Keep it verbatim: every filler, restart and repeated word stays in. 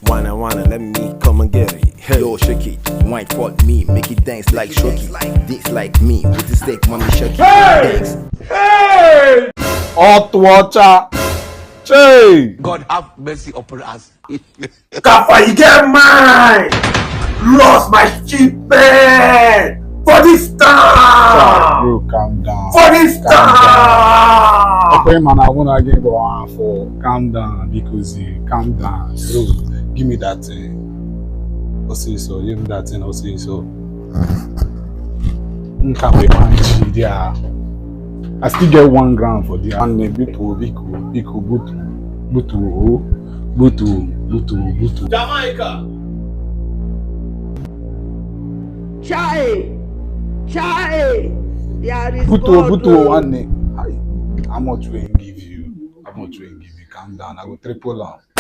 Wanna, wanna, let me come and get it. Hey. Yo, shake it, wine for me, make it dance like Shoki. This like me, with the steak, mommy shake it. Hey! Dance. Hey! Hot water. Che! God have mercy upon us. Kafa, you get mine! Lost my shipment! For this town! Bro, calm down. For this Calm down. town! Okay, man, I wanna get go on for calm down because you calm down. Bro, give me that thing. I'll see so. Give me that thing. I'll see so. Nka we manchi there. I still get one gram for there. And the butu, butu, butu, butu, butu, butu, butu. Jamaica! Chai! Chai! There is Butu, God, butu, oh. One. Hi. How much we give you? How much we give you? Calm down. I go triple am.